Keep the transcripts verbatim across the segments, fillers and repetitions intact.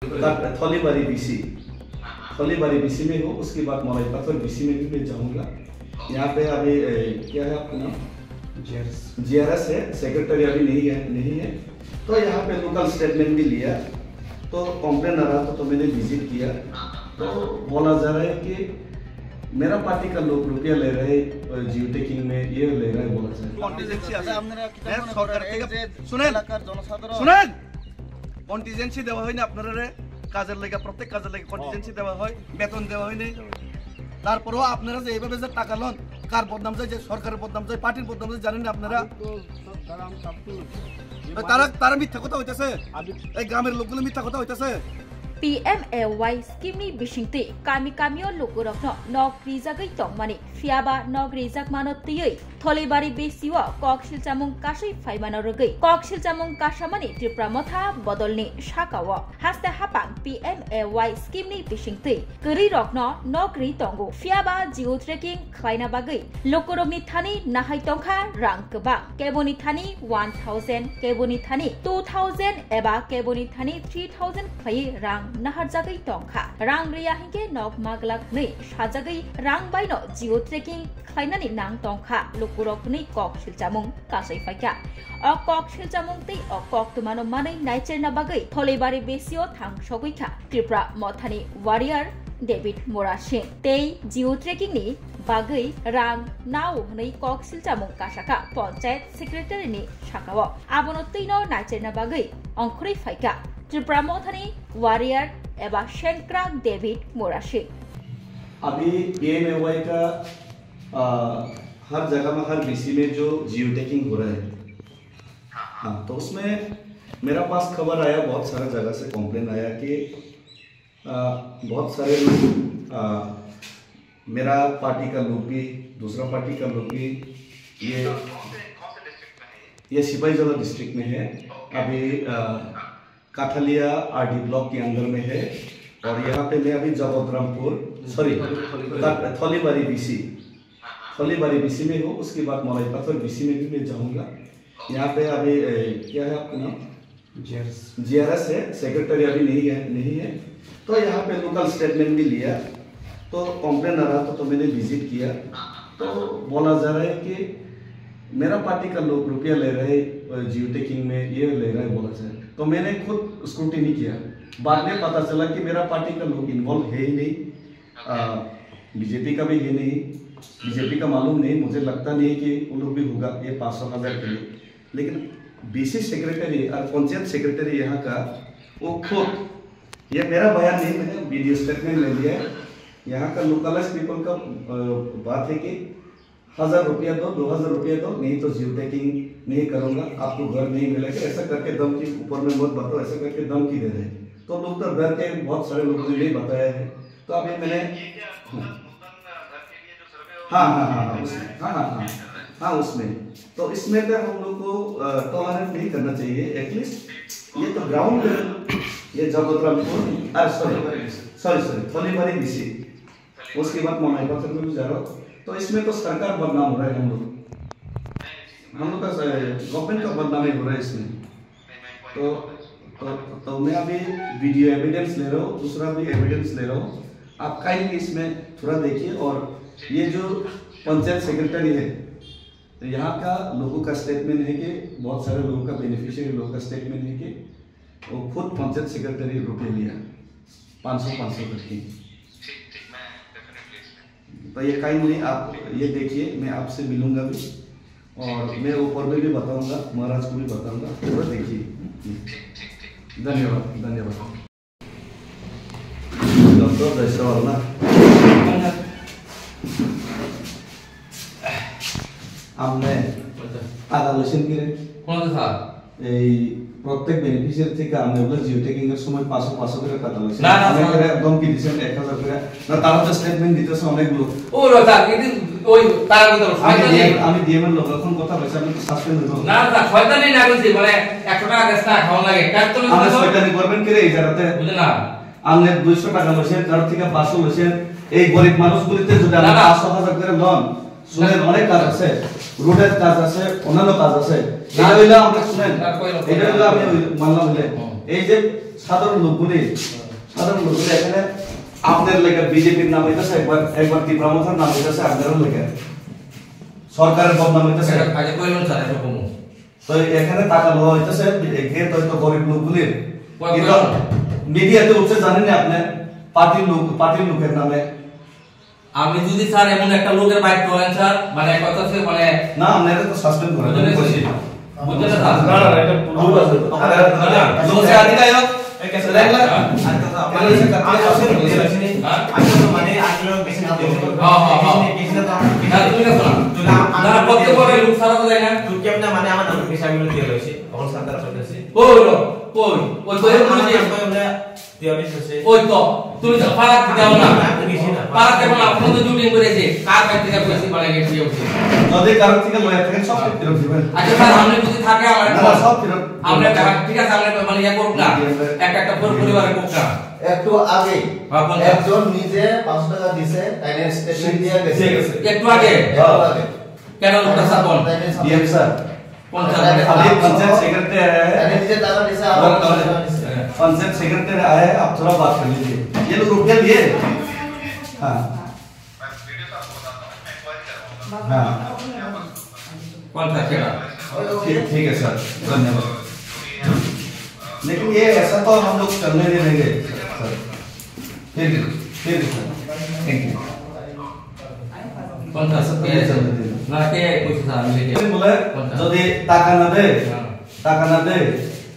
थलीबारी बीसी, थलीबारी बीसी में हूँ, उसके बाद मलाई पत्थर बीसी में भी मैं जाऊंगा। यहाँ पे अभी, ए, क्या है आपका नाम? जीआरएस। जीआरएस है, सेक्रेटरी अभी नहीं है, नहीं है। तो यहाँ पे लोकल स्टेटमेंट भी लिया, तो कंप्लेन आ रहा था, तो मैंने विजिट किया। तो बोला जा रहा है कि मेरा पार्टी का लोग रुपया ले रहे हैं, जियो टेकिंग में ये ले रहे हैं, बोला जा रहा है। কন্টিজেন্সি আছে। আপনারা কি হ্যাঁ, মনে সরকার করেন? এই থেকে যে শুনেন, এলাকার জনসাধারণ শুনেন। কন্টিজেন্সি দেওয়া হয়নি আপনারা রে? কাজের লেগে, প্রত্যেক কাজের লেগে কন্টিজেন্সি দেওয়া হয়, বেতন দেওয়া হয়নি। তারপরেও আপনারা যে এইভাবে যে টাকা লন, কার বদনাম যায়, যে সরকারের বদনাম যায়, পার্টির বদনাম যায়, জানেন না আপনারা? তো তারা, তারা মিথ্যা কথা হইতেছে। এই গ্রামের লোকগুলো মিথ্যা কথা হইতেছে। P M A Y scheme ni bisingtwi kami kamio lukurokno nok rijagwi tongmani, phiyaba nok rijakmano twiwi Tholibari bisio kok silchamung kasui phaimano rwgwi kok silchamung kasamani Tipra Motha bodolni sakao haste hapang P M A Y scheme ni bisingtwi kwrwi rokno nok ri tongo, phiyaba geo trekking khlaina bagwi lukurokni thani nahai tongkha rang kwbang, keboni thani one thousand, keboni thani two thousand eba keboni thani three thousand khlaiwi rang naharjagwi tongkha. Rang riya hinkhe nok maglak hwnwi sajagwi rang baino geo trekking khlainani nang tongkha lukurok hwnwi kok silchamung kasui phaikha. O kok silchamung tei o kok twmano manwi naicherna bagwi Tholibari bisio thang sogwi kha Tripura Mothani warrior David Murasing tei geo trekking ni bagwi rang nao hwnwi kok silchamung kasakha Panchayat Secretary ni sakao. Abono twino naicherna bagwi ongkhorwi phaikha Tripura Mothani warrior eba Sengkrak David Murasing. अभी पीएमएवाई का, आ, हर जगह में, हर बीसी में जो geo tagging हो रहा है, हाँ, तो उसमें मेरा पास खबर आया, बहुत सारा जगह से कंप्लेन आया कि, आ, बहुत सारे लोग, आ, मेरा पार्टी का लोग भी, दूसरा पार्टी का लोग भी, ये, ये सिपाही जला डिस्ट्रिक्ट में है। अभी, आ, काठालिया आरडी ब्लॉक के अंदर में है और यहाँ पे मैं अभी जगतरामपुर, सॉरी, थलीबारी बीसी, थलीबारी बीसी में हूँ। उसके बाद मलाई पत्थर बीसी में भी मैं जाऊँगा। यहाँ पे अभी, ए, क्या है आपका नाम? जीआरएस। जीआरएस है, सेक्रेटरी अभी नहीं है, नहीं है। तो यहाँ पे लोकल स्टेटमेंट भी लिया, तो कंप्लेन आ रहा था, तो मैंने विजिट किया। तो बोला जा रहा है कि मेरा पार्टी का लोग रुपया ले रहे हैं, जियो टैगिंग में ये ले रहे हैं, बोला जा रहा है। तो मैंने खुद स्क्रूटिनी किया, बाद में पता चला कि मेरा पार्टी का लोग इन्वॉल्व है ही नहीं, आ, बीजेपी का भी है नहीं, बीजेपी का मालूम नहीं, मुझे लगता नहीं कि वो लोग भी होगा ये पाँच सौ हज़ार के लिए। लेकिन बीसी सेक्रेटरी और पंचायत सेक्रेटरी यहाँ का, वो खुद, ये मेरा बयान नहीं, मैंने वीडियो स्टेटमेंट ले लिया है। यहाँ का लोकलाइज पीपल का, अ, बात है कि हज़ार रुपया दो, दो हज़ार रुपया दो, नहीं तो जियो टैगिंग नहीं करूँगा, आपको घर नहीं मिलेगा, ऐसा करके धमकी, ऊपर में मत बताओ, ऐसा करके धमकी दे रहे हैं। तो लोग तो डर के, बहुत सारे लोगों ने नहीं बताया है। तो अभी मैंने, हम्म। हाँ, हाँ, हाँ, हाँ, उसमें, हाँ, हाँ, हाँ, हाँ, उसमें। तो इसमें तो हम लोग को, अ, टॉलरेट नहीं करना चाहिए। एटलीस्ट ये तो ग्राउंड लेवल, ये जगतरामपुर, अरे, सॉरी, सॉरी, सॉरी, थलीबारी बीसी, उसके बाद मनाई पत्थर में भी जा रहा हो। तो इसमें तो सरकार बदनाम हो रहा है हम लोग। हम लोग का, अ, गवर्नमेंट का बदनामी हो रहा है इसमें। तो, तो, तो मैं अभी वीडियो एविडेंस ले रहा हूँ, दूसरा भी एविडेंस ले रहा हूँ। आप काइंडली इसमें थोड़ा देखिए और ये जो पंचायत सेक्रेटरी है, तो यहाँ का लोगों का स्टेटमेंट है कि बहुत सारे लोगों का, बेनिफिशियरी लोगों का स्टेटमेंट है कि वो खुद पंचायत सेक्रेटरी रुपये लिया, पाँच सौ, पाँच सौ करके। तो ये काइंडली आप ये देखिए, मैं आपसे मिलूंगा भी और मैं ऊपर में भी बताऊंगा, महाराज को भी बताऊंगा, पूरा देखिए। धन्यवाद, धन्यवाद। डॉक्टर जयसवाल ना? আমনে আচ্ছা। টাকা লইছেন কি রে? কোন কথা? এই প্রত্যেক বেনিফিশিয়ারি থেকে আপনি বলে জিও ট্যাগিং এর সময় পাঁচশো, পাঁচশো করে টাকা লইছেন। না, না, আমি স্যার। করে একদম কি দিছেন এক হাজার করে। না, তারা তো স্টেটমেন্ট দিতেছে অনেক লোক। ও, না, স্যার, এদিন ওই তারা বলতে পারো, আমি শয়তানি। ডিএম, আমি ডিএম এর লোক এখন কথা বলছি, আপনি তো সাসপেন্ড হইব। না, না, শয়তানি না বলছি, মানে একশো টাকা গেছে না, খাওয়া লাগে। কার তো আমরা শয়তানি করবেন কি রে এই জায়গাতে? বুঝে না। আপনি দুইশো টাকা লইছেন, কারোর থেকে পাঁচশো লইছেন। এই গরিব মানুষগুলিতে যদি আপনি না, না। পাঁচশো হাজার করে লন, শুনেন, না। অনেক কাজ আছে। রোডের কাজ আছে, অন্যান্য কাজ আছে। এটা না। হইলে আমরা শুনেন, না, কইলাম, এটা হইলে আমি কইলাম। ওই মানলাম হইলে। হুম। এই যে সাধারণ লোকগুলি, হুম। সাধারণ লোকগুলি এখানে আপনার লেখা বিজেপির নাম হইতেছে, একবার, একবার তীব্রামথার নাম হইতেছে আপনার লেখা। সরকারের বদনাম হইতেছে। এটা আগে কইলাম স্যার, এরকম। তো এখানে টাকা লওয়া হইতেছে, একে তো, তো গরিব লোকগুলির। কয়, কিন্তু কয়? মিডিয়াতে উঠছে জানেন না আপনি, পার্টির লোক, পার্টির লোকের নামে। আমি যদি স্যার এমন একটা লোকের বাইক করেন স্যার, মানে কথা হচ্ছে মানে না, আমরা এটা তো সাসপেন্ড করে বুঝতে দেবো। পারছি। বুঝতে না স্যার? না, না, না, এটা ভুল আছে। আরে, আরে, আরে, আরে, লোক সে আধিকারিক, এই কেসে দেখলে? হ্যাঁ? আচ্ছা, স্যার, আপনার কাছে কাজ আছে, বুঝতে পারছি। হ্যাঁ? আচ্ছা, তো মানে, আসলে বেশি না তো। হ্যাঁ, হ্যাঁ, হ্যাঁ। বেশি না, বেশি না তো। না, তুমি কাছে না। তো না, না, না, প্রত্যেক বার এই লোক সারা তো যায় না। তো কেমনে মানে আমার নামে বিষয়গুলো দিয়ে রয়েছে? তখন স্যার তারা বলতেছে। ওই লো, কই? ওই তো এমন আমার যে নাম তো আমরা ওই তো, তুমি তো পাড়ার থেকে আও না। পাড়ার থেকে না, ফোন তো জুটিং করেছে। কার কাছ থেকে পয়সা বানাই গেছে, ওকে। যদি কারোর থেকে লয়া থাকেন, সব ফেরত দিবেন। আচ্ছা, স্যার, আপনি যদি থাকে, আমার না, না, সব ফেরত। আমরা দেখা, ঠিক আছে, আমরা মানে ইয়ে করুক না। জি, আমরা একটা, একটা পর-, পরিবারে করুক না। একটু আগে হ্যাঁ, বলুন। একজন নিজে পাঁচশো টাকা দিছে, তাই না? স্টেটমেন্ট দিয়ে গেছে। দিয়ে গেছে। একটু আগে? একটু আগে। কেন লোকটা স্যার বল? তাই না? DM sir. কোন স্যার? খালি পঞ্চায়েত সেক্রেটারি আয়া হ্যায়। তাই না? নিজে টাকা দিছে, আবার টাকা দিছে। पंचायत सेक्रेटरी आया है, आप थोड़ा बात कर लीजिए। ये लोग रुपया लिए? हाँ। हाँ। कौन था, क्या? ठीक, ठीक है सर, धन्यवाद। लेकिन ये ऐसा तो हम लोग चलने नहीं देंगे सर। ठीक है, ठीक है सर, thank you। পঞ্চাশ। না, কে কইছে স্যার, আমি লিখে। বলে, পঞ্চাশ। যদি টাকা না দেয়, হ্যাঁ। টাকা না দেয়,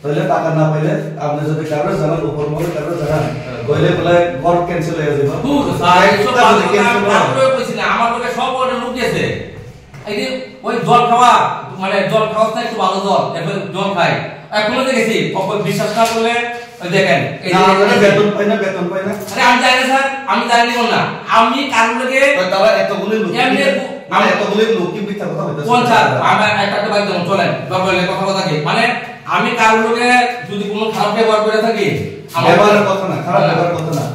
তাহলে টাকা না পাইলে আপনি যদি কারোর জানান, উপর মহলে কারোর জানান, হ্যাঁ। তাহলে বলে ঘর cancel হয়ে যাবে। দূর, স্যার, এইসব তাহলে বাজে কথা cancel আমি হয়। কারোর কইছি না, আমার লগে সব ওটা লোক গেছে। এই যে ওই জল খাওয়া, মানে জল খাওয়া তো একটু ভালো জল, এরপরে জল খাই। এখনো দেখেছি, অপর বিশ্বাস না করলে ওই দেখেন, এই না, যে আমরা বেতন পাই না, বেতন পাই না। আরে আমি জানি না স্যার, আমি জানি না, না। আমি কারোর লগে ওই তারা এতগুলি লোক এমনি কি, বু-, মানে আমি এতগুলি লোক কি মিথ্যা কথা হইতেছে? কোন স্যার? আমার একটা একটা বাইক দেবো, চলেন, দরকার হলে কথা কথা কি? মানে আমি কারোর লগে যদি কোনো খারাপ ব্যবহার করে থাকি, আমার ব্যবহারের কথা না, খারাপ হ্যাঁ। ব্যবহারের কথা না।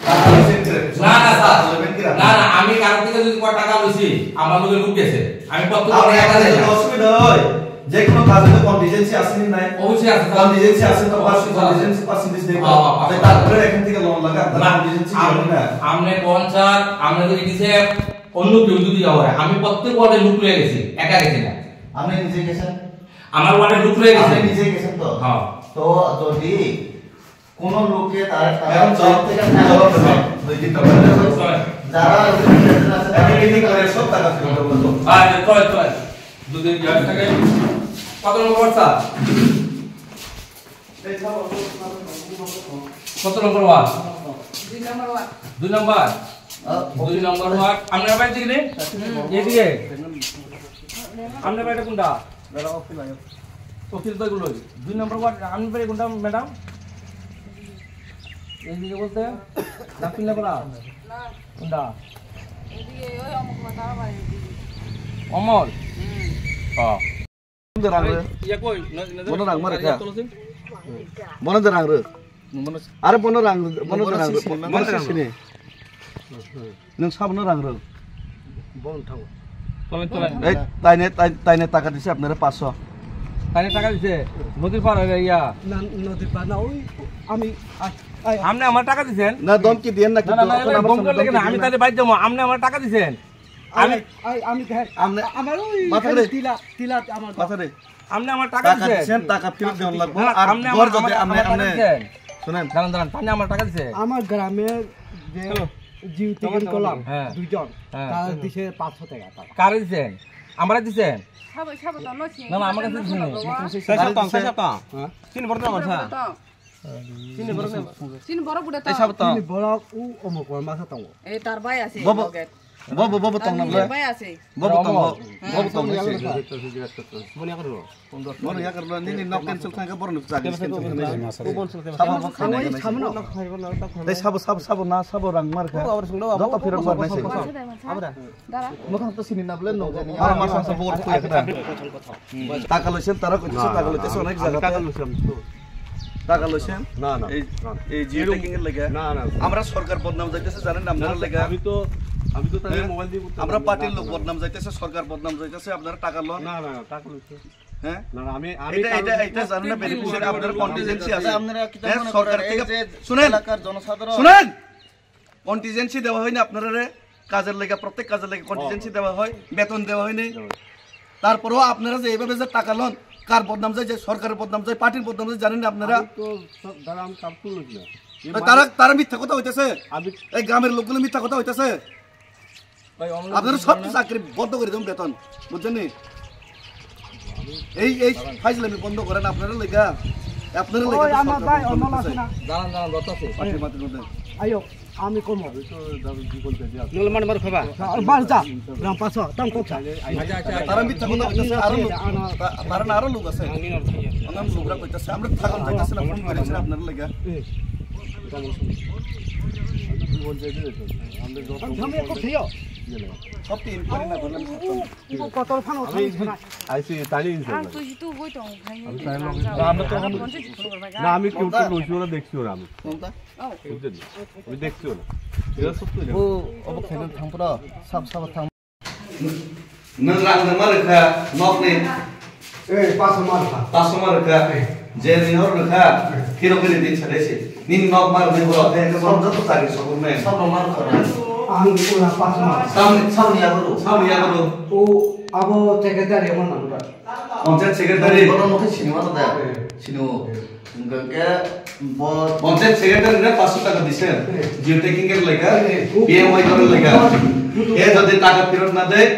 টাকা লইছেন কি রাখছেন? না, না, স্যার। টাকা লইবেন কি রাখবেন? না, না, আমি কারোর থেকে যদি কয় টাকা লইছি, আমার লগে লোক গেছে। আমি কত আপনার টাকা এখানে দেয় যদি না। অসুবিধা হয়, যে কোনো কাজে তো contingency আছে কি নাই? অবশ্যই আছে, স্যার। Contingency আছে তো, অবশ্যই, স্যার। Contingency percentage নেই তো। হ্যাঁ, হ্যাঁ, হ্যাঁ। তাই তারপরে এখান থেকে লোন লাগে, আপনার না, contingency আপনি, নেই না। আপনি কোন স্যার, আমরা তো ইডিসি অন্য কেউ যদি হয়, আমি প্রত্যেক ওয়ার্ডে লোক লয়ে গেছি, একা গেছি না। আপনি নিজে গেছেন? আমার ওয়ার্ডে লোক লয়ে গেছে। আপনি নিজে গেছেন তো? হ্যাঁ। তো যদি কোন লোকে তার টাকা এখন জবাব, থেকে জবাব দেবে। দুই তিনটা বলে দেবে। চলে। যারা ওখানে present আছে, তারা এখন কি করে সব টাকা ফেরত দেবো তো? আচ্ছা, চলে, চলে। দুদিন গ্যাস থাকে। কত নম্বর ওয়ার্ড, স্যার? কত নম্বর ওয়ার্ড? দুই নম্বর ওয়ার্ড। দুই নম্বর? দুই নম্বর ওয়ার্ড। আপনার বাড়ি থেকে নেই? হুম। এদিকে? আপনার বাড়িটা কোনটা? অফিস তো এগুলোই। দুই নম্বর ওয়ার্ড, আপনার বাড়ি কোনটা, ম্যাডাম? এইদিকে বলতে? দক্ষিণপাড়া? না। কোনটা? এদিকে ওই অমর কুমার দাদার বাড়ি, এদিকে। অমর? হুম। হ্যাঁ। Bono rang rw. Iya, koi, na, na, Bono rang mare kha. Bono de rang rw. Bono Are bono rang, bono de rang rw. Bono sini. Nwng sabono rang rw. Bon thango. Tolen, tolen. Ei, taine, tai-, taine taka dise apnare paanch sho. Taine taka dise. Nodir par area. Na, nodir par na, oi, ami, ai, ai. Amne amar taka disen? Na, domki diyen na, na, kintu na, na, apni na, amar bomb samne korle domki kena? Ami diyen na. Tale baid jamo. Amne amar taka disen? আমি, আমি, আমি দেখ, আমনে আ-, আমার ওই মাথা খালি রে। তিলা, তিলা আমার মাথা রে। আপনি আমার টাকা টাকা দিছেন? দিছেন, টাকা ফেরত দেওয়া লাগবো। না, আর আপনি ঘর আমার, যদি আমার, আপনি, আমার টাকা আপনি দিছেন? শুনেন। দাঁড়ান, দাঁড়ান, আপনি আমার টাকা দিছেন? আমার গ্রামের যে হ্যালো। জিও টিকিট করলাম, হ্যাঁ। দুইজন, হ্যাঁ। তারা দিছে পাঁচশো টাকা তারা। কারে দিছেন? আমারে দিছেন? সাবো, সাবো তো নছি। না, না, আমার কাছে দিছেন না। সাবো তো, সাবো তো। হ্যাঁ? চিনি বড় তো আমার সাবো তো। Chini borok ni. Chini borok buda ta. Ei, sabo tong. Chini borok u omo kor masa tongo. Ei, tar bai ase. Bobo, loge. Bobo, bobo tong na tar ble. Bai ase. Bobo tongo. Hwnkhe bobo tongo. Moni yakar ro. Moni yakar ro. Nini nok cancel thangkha borok ni chagi cancel thangkha. Sabo bo khanai. Ei, sabo, sabo, sabo na, sabo rang mar kha. Joto phirok mar nai se. Abra. Dara. Mokhang to sini na ble no. Aro mar sang sa bor khuya kha. Taka loisen tara koi dise taka loite se onek jaga te. Taka loisen? না, না, এই, না, না। এই জিও ট্যাগিং এর লেগে? না, না। আমরা সরকার বদনাম যাইতেছে জানেন না আপনারা লেগে? আমি তো আমি তো তাহলে হ্যাঁ? মোবাইল দিয়ে করতে আমরা পারবো। পার্টির লোক বদনাম যাইতেছে, সরকার বদনাম যাইতেছে, আপনারা টাকা লন। না, না, না, টাকা লইছে। হ্যাঁ? না, না, আমি, আমি এটা, কারণ এটা, এটা জানেন না, বেনিফিশিয়ারি আপনার কন্টিজেন্সি আছে। আপনারা কি হ্যাঁ, তেমন সরকার করে এই থেকে যে শুনেন, এলাকার জনসাধারণ শুনেন, কন্টিজেন্সি দেওয়া হয়নি আপনারা রে, কাজের লেগে, প্রত্যেক কাজের লেগে কন্টিজেন্সি ও। দেওয়া হয়, বেতন দেওয়া হয়নি। হুম। তারপরেও আপনারা যে এইভাবে যে টাকা লন, কার বদনাম যায়, যে সরকারের বদনাম যায়, পার্টির বদনাম যায়, জানেন না আপনারা? আমি তো সব, দাদা, আমি কাম করলাম না। এই তো মানে তারা, তারা মিথ্যা কথা হইতেছে। আমি এই গ্রামের লোকগুলো মিথ্যা কথা হইতেছে। ভাই, অমল আপনারা সব চাকরি বন্ধ করে দেবেন, বেতন, বুঝছেন নি? এই, এই ফাইজলামি বন্ধ করেন, আপনারা লেগা, আপনারা লেগা ওই তো আমার সরকার ভাই, বন্ধ অমল করতেছে। আছে না? জানান, জানান, দত্ত আছে। পার্টির মাটির মধ্যে। আয়ো, আমি কম। ওই তো দাদা জীবন পেয়ে দিয়ে আসে। নলে মানে মার খাবা। আর বার যা, রাম পাঁচশো, তাম কোক খা। আচ্ছা, আচ্ছা, আচ্ছা। তারা মিথ্যা কথা হইতেছে, আরো লোক, আনা। তা-, তারা না আরো লোক আছে। আমি না খাই। অন্যান্য লোকরা কইতেছে, আমরা থাকুন যাইতেছে না, ফোন করেছে আপনারা লেগা। এ। জীবন পেয়ে দিয়ে আসে। আমরা যত আমি একটু খেয়েও। সব কি ইনকোয়ারি না করলে আমি থাকতাম না। Ibu kotor phano thang thang. Aisi tani insa. Ang tuji tu goi tong phai. Ang tani log. Na, amra to এখন, na, ami keu to loisu na deksu na ami. Bujhon? Ami deksu na. Ira sotto. O, obo khaina thang pura, sab sab thang. Nwng rang rwma rwkha, nok ni. Eh, paso ma rwkha. Paso ma rwkha. Eh. Je ni hor rwkha, eh, kiro kiri din chade se. Nini nok mar ni boro, eh, ke boro joto tari sokur me. Sabo mar rwkha. Ang ula paso ma. Sam, sam ya boro. Sam ya boro. O, abo secretary mo nang da. Panchayat secretary. Boro mo ke sini ma da. Eh. Sini o. Eh. Hingke bo-, panchayat secretary re পাঁচশো টাকা দিছেন, geotechnical লেখা, P M Y করে লেখা। এ যদি টাকা ফেরত না দেয়,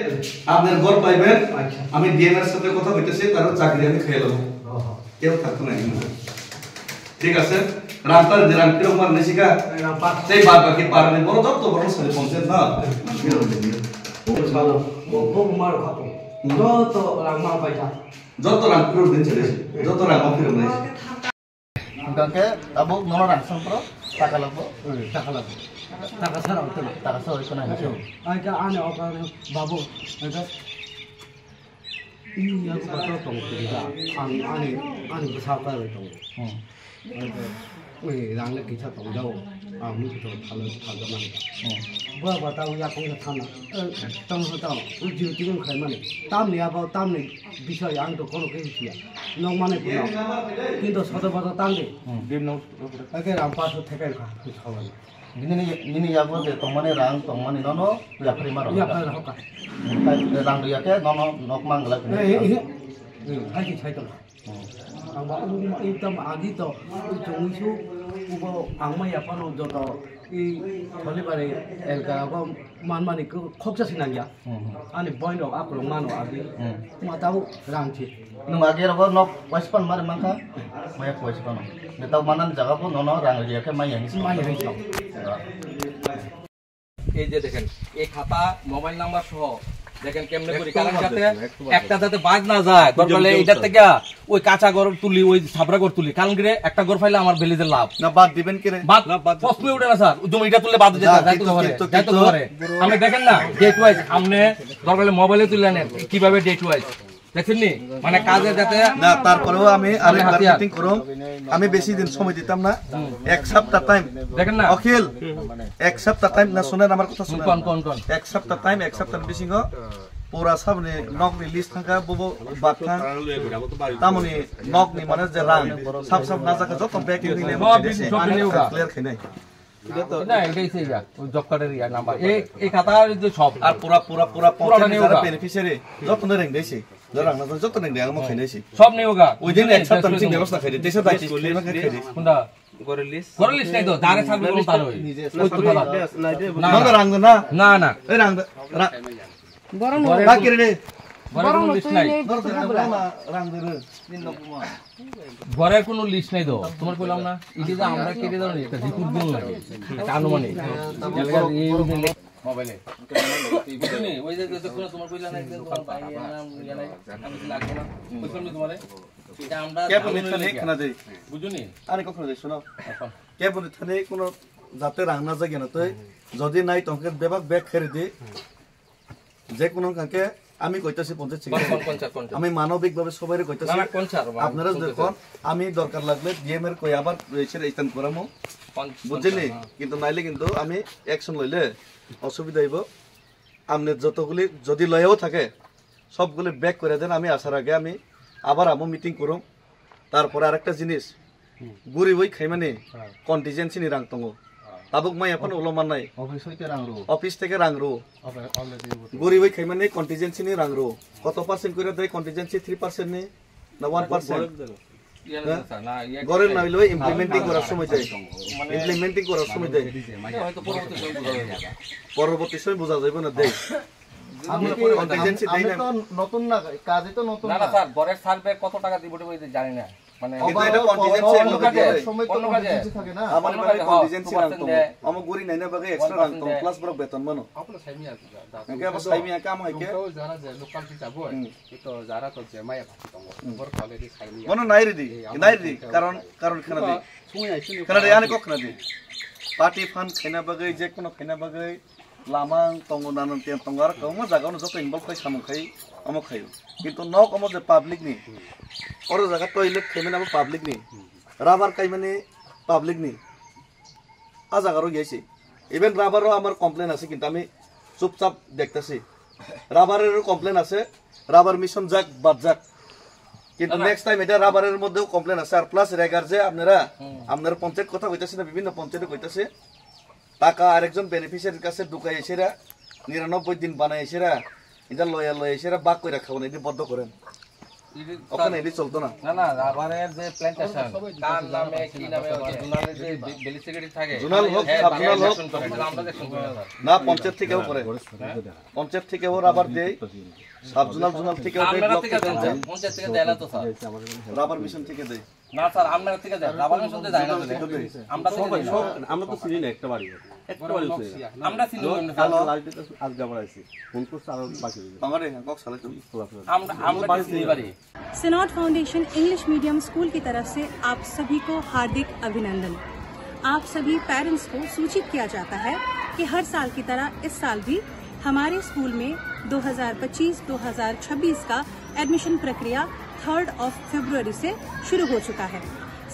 আপনার ঘর পাইবেন। আচ্ছা। আমি D M এর সাথে কথা হইতেছে, তারও চাকরি আমি খেয়ে নেবো। ওহো। কেউ থাকতো না এখানে। ঠিক আছে? রাস্তার যে রাম কিরম মার নিশিকা, রাম পাঁচ। সেই বাদ বাকি পারেনি, বড় যত বড় সাথে পঞ্চায়েত না। ভালো। ও, ও, ও, মার খাতো। হুম। যত রাম মার পয়সা। যত রাম কিরম দিন চলেছে, যত রাম কিরম নেই। Hingke abo nono rang song pro, taka labo. Hmm, taka labo. Taka sara hoito na. Taka sara hoito na. Ayo, ai ka ane oka babu, ai ka. Ini ya ko to tong tong da. Ang ani, ani bwsa ka tong. Hmm. Ai ka, oi, rang le kisa tong dao. Ang ni to thalo thalo man. Hmm. Ba ba ta ya ko thana. Eh, tong tong. Ui ju ti khai man. Tam ni abo tam ni. Bisoi ang to kono khe siya. Nok mane kuno. Kintu soto boto tang de. Hmm. Ake ram paso thekai kha, khe sawan. Nini, nini yago je tongmani rang tongmani nono yapri maro. Yapri maro ka. Rang ya khe nono nok mang la. Eh, eh, eh. Eh, hai ki sai to. Hmm. Ang ba um, um, ekdom agi to, um, chung su, ubo ang ma yapano joto, i tholi bare elka go man mani ko khoksa sinang ya. Hmm. Ani boy no akrong mano agi. Hmm. Ma tau rang thi. Nung agi rogo nok waispan mare mangkha. Maya waispan. Ne tau manan jaga po nono rang agi khe maya ni. Maya ni. এই যে দেখেন, এই খাতা, mobile number সহ দেখেন কেমনে করি, একটু কারণ বাদ যাতে দেন, একটু বাদ একটা দেন। যাতে বাদ না যায়, দরকার বুঝলাম, হলে বুঝলাম, এটা স্যার। থেকে ওই কাঁচা ঘর তুলি, ওই ছাবরা ঘর তুলি, কারণ কি রে, একটা ঘর পাইলে আমার ভিলেজের লাভ। না, বাদ দিবেন কি রে? বাদ, না, বাদ দিতে প্রশ্নই উঠে না স্যার, জমি এটা তুললে বাদ হয়ে না, যায়, তাই কিন্তু, তুলতে পারে, কিন্তু, তাই তুলতে কিন্তু, পারে। আপনি দেখেন না, ডেট ওয়াইজ, আপনি দরকার হলে মোবাইলে তুলে নেন, কিভাবে ডেট ওয়াইজ, দেখছেন নি? মানে কাজে যাতে না, তারপরেও আমি আরেকবার হাতিয়ার। মিটিং করুম। আমি বেশি দিন সময় দিতাম না। হুম। এক সপ্তাহ টাইম। দেখেন না? অখিল, এক সপ্তাহ টাইম না, শুনেন আমার কথা শুনেন। কোন, কোন, কোন? এক সপ্তাহ টাইম, এক সপ্তাহ বিসিং পুরা সব নি-, নক নি লিস্ট থাকা, বুবো বাদ থাক। তামনি নক নি মানে যে রাং, সব সব না থাকা যত ব্যাগ নি সব বিল সব বিল ওগা। ক্লিয়ার খাই নাই। না, এটাই সেই যা, ওই জব কার্ডের ইয়া নাম্বার। এই, এই খাতার যে সব। আর পুরা, পুরা, পুরা পুরাটা পঞ্চাশ নিয়ে হাজার ওগা। বেনিফিশিয়ারি, যত নি রেং দেছি। Jorang na joto ni deng mo khainai si. Sob ni uga. Oi din ek sapta ni sing bebostha khaidi. Teisa dai si khaina khaidi. Kunda? Gore list. Gore list nai to. Dare sabi bol taro. Oi to tara. Na, na. Nang rang na. Na, na. Ei rang da. Ra. Gore no. Ba kiri ni. Gore no list nai. Nor da na rang de. Gore kono list nai to. Tomar koilam na. Idi je amra kiri dori. Eta report din lage. Eta anumanik. Mobile-e. বুঝলি? ওই যে যতক্ষণ তোমার কইলা না, একদম তোমার ভাই এর নাম ইয়ে নাই, আমি কিছু লাগবো না। বুঝলাম নি তোমারে? এটা আমরা কেবল এখানে এখানে দেই। বুঝলি? আরে কখনো দেই, শোনো। এখন। কেবল এখানে কোনো যাতে রান্না যায় না, তুই যদি নাই, তোমাকে বেবাক ব্যাগ খেয়ে দে। যে কোনো কাকে আমি কইতাছি পঞ্চায়েত কোন, সেক্রেটারি। কোন, কোন, স্যার, কোন, স্যার? আমি মানবিকভাবে সবাইরে কইতাছি। না, না, কোন স্যার? আপনারা কোন দেখুন, স্যার? আমি দরকার লাগলে ডিএম এর কই আবার এসে রিটার্ন করামু। কোন, কোন বুঝলি? স্যার? হ্যাঁ। কিন্তু নাইলে কিন্তু আমি অ্যাকশন লইলে অসুবিধা হইব। সামনে যতগুলি যদি লয়েও থাকে, সবগুলি ব্যাক করে দেন। আমি আসার আগে আমি আবার আমো মিটিং করুম। তারপরে আরেকটা জিনিস, গরিবই খাইমানি কন্টিজেন্সি নি রাং tongo. Tabuk mai aphano ulo mannai. Office hoite rang rw. Office theke rang rw. Goribai khaimani contingency ni rang rw. Koto percent kore dai contingency, three percent ni na one percent? Gorem na hoile implementing korar somoi dai. Implementing korar somoi dai. Poroborti somoy buja jaibo na dai. আমি কি, contingency দেই না। আমি তো নতুন না, কাজে তো নতুন না। না, না, স্যার, ঘরের সার্ভে কত টাকা দিব, ওই যে জানি না। মানে কিন্তু এটা contingency অন্য কাজে, সময় তো অন্য কাজে। Contingency থাকে না। আমার অন্য কাজে, হ্যাঁ, contingency রাখতাম। Amo guri naina bagwi extra রাখতাম, plus borok beton mano. Apa saimi ya? Engke abo saimi ya kam hai ke? Tongtao jara je local teacher boy. Ito jara to je maya bhati tongo. Bor already saimi ya. Mano nai ridi, nai ridi. Karon, karon khana di. Khana di, ani kok khana di. Party fund khaina bagwi, je kono khaina bagwi. Lama wng tongo, nanan tiyan tongo, aro kwbangma jaga ono joto involve khai samung khai omo khaio. Kintu nok omo je public ni, oro jaga toilet khaimani abo public ni, rubber kaimani public ni, a jaga rok yaisi. Even rubber o amar complain ase, kintu ami chupchap dektasi. Rubber er complain ase, rubber mission jak bad jak. Kintu next time eta rubber er moddhe complain ase, ar plus regar je apnara, apnara ponchayat kotha koitase na, bibhinno ponchayat koitase. Taka arekjon beneficiary kache dukai aisera, niranobboi din banai aisera, inda loya loya aisera bak koira khauna idi boddo koren. Okhane idi cholto na. না, না, রাবারের যে প্ল্যান্টেশন, কার নামে, কি নামে, ওই যে জোনালের যে বে-, বেনিফিশিয়ারি থাকে, জোনাল হোক, সাব জোনাল হোক, আমরা দেখুন করে, আমরা দেখুন করে, স্যার। না, পঞ্চায়েত থেকেও করে। পঞ্চায়েত থেকেও রাবার দেয়, সাব জোনাল, জোনাল থেকেও দেয়, আপনারা ব্লক থেকে থেকেও দেন, দেয়। স্যার, পঞ্চায়েত থেকে দেয় না তো, স্যার। রাবার মিশন থেকে দেয়। না স্যার, আমরা থেকে যাই, রাবার মিশন থেকে যাই না তো। আমরা থেকে সবাই, যাই না। সব, আমরা তো চিনি না একটা বাড়ি। একটা বাড়ি চিনি না। আমরা চিনি না, স্যার। কালকে লাস্ট ডেট আছে, আজকে আবার আইছি। ফোন করছে, আরো বাকি রয়ে গেছে। আমরা, আমরা চিনি বাড়ি। Synod Foundation English Medium School की तरफ से आप सभी को हार्दिक अभिनंदन। आप सभी पेरेंट्स को सूचित किया जाता है कि हर साल की तरह इस साल भी हमारे स्कूल में दो हज़ार पच्चीस दो हज़ार छब्बीस का एडमिशन प्रक्रिया थर्ड ऑफ फरवरी से शुरू हो चुका है।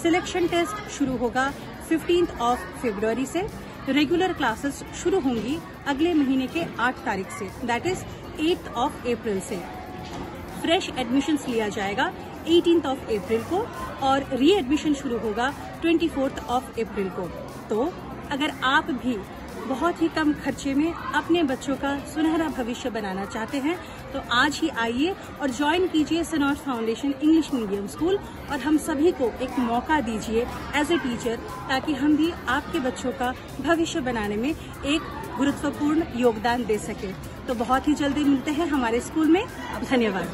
सिलेक्शन टेस्ट शुरू होगा फिफ्टींथ ऑफ फरवरी से। रेगुलर क्लासेस शुरू होंगी अगले महीने के आठ तारीख से, that is eighth of April से। फ्रेश एडमिशंस लिया जाएगा एटीन्थ ऑफ अप्रैल को और रीएडमिशन शुरू होगा ट्वेंटी फोर्थ ऑफ अप्रैल को। तो अगर आप भी बहुत ही कम खर्चे में अपने बच्चों का सुनहरा भविष्य बनाना चाहते हैं, तो आज ही आइए और ज्वाइन कीजिए सिनॉड फाउंडेशन इंग्लिश मीडियम स्कूल और हम सभी को एक मौका दीजिए एज ए टीचर, ताकि हम भी आपके बच्चों का भविष्य बनाने में एक गुरुत्वपूर्ण योगदान दे सकें। तो बहुत ही जल्दी मिलते हैं हमारे स्कूल में। धन्यवाद।